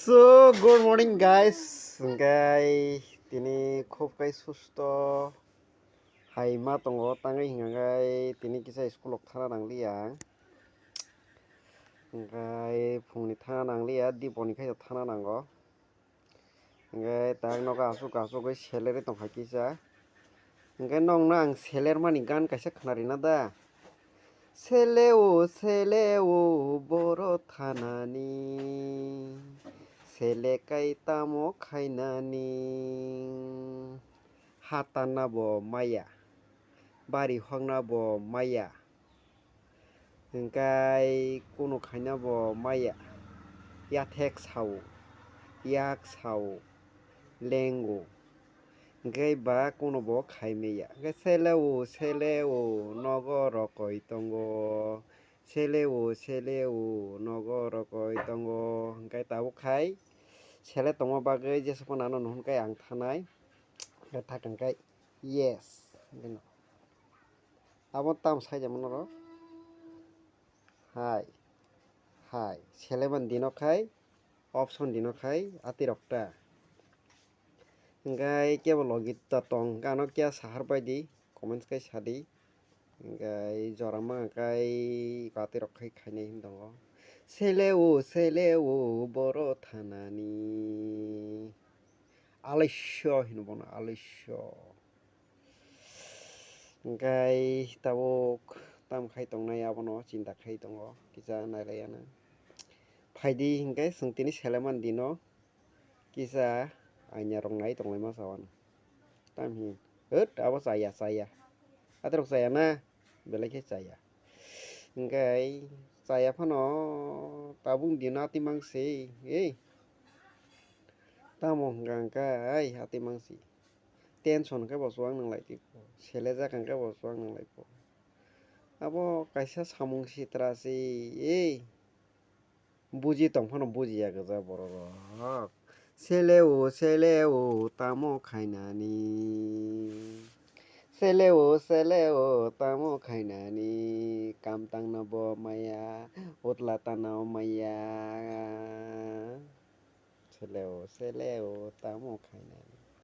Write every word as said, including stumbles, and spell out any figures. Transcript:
So, good morning, guys. Hingkai tini khub kai susto hai ma tongo, tangwi hingkai tini kisa school o thana nangliya. Hingkai phungni thana nangliya, diponi khai thana nango. Hingkai tak nogo asuk asuk oi salary tongkha kisa. Hingke nongno ang seler mani gan kaisa khwnarina da. Sele o, sele o, boro thanani. Sele kai tamo khainani. Hatana bo maya. Bari hokna bo maya. Hingkai kunu khaina bo maya. Yathek sao. Yak sao. Lengo. Hingke ba kunu bo khai maya. Hingke sele o, sele o, nogo rokoi tongo. Sele o, sele o, nogo rokoi tongo. Hingke tabuk khai sele tongma bagwi jesa phano ano nuhun kai ang thanai. Hingke thak hingkai yes. Hingke no. Abo tam sai jamo norok. Hai. Hai. Seleman dino khai. Option dino khai. Ati rok ta. Hingkai kebo logi ta tong. Hingke ano kya sahar bai di. Comments kai sadi. Hingkai jora ma kai ati rok khai khainai hin tongo. Sele o, sele o, boro thanani. Alisyo hino bono, alisyo. Hingkai tabuk tam khai tongnai abono chinta khai tongo, kisa nailaiya na. Phaidi hingkai chwng tini seleman dino kisa aina rok nai tonglai ma chawano. Tam hi, hwt abo chaya, chaya. Aterok chaya na, belai khe chaya. Hingkai chaya phano tabuk dino ati mangsi, ei. Tamo hwnkha hwnkha, ai ati mangsi. Tension khe bo chuwak nang lai twi pho. Selejak hwnkhe bo chuwak nang lai pho. Abo kaisa samung sitra se, ei. Buji tong phano bujiya gwja borok rok. Sele o, sele o, tamo khainani. Sele o, sele o, tamo khainani. Kam tangna bo maya, utla tana o maya. Sele o, sele o, tamo khainani.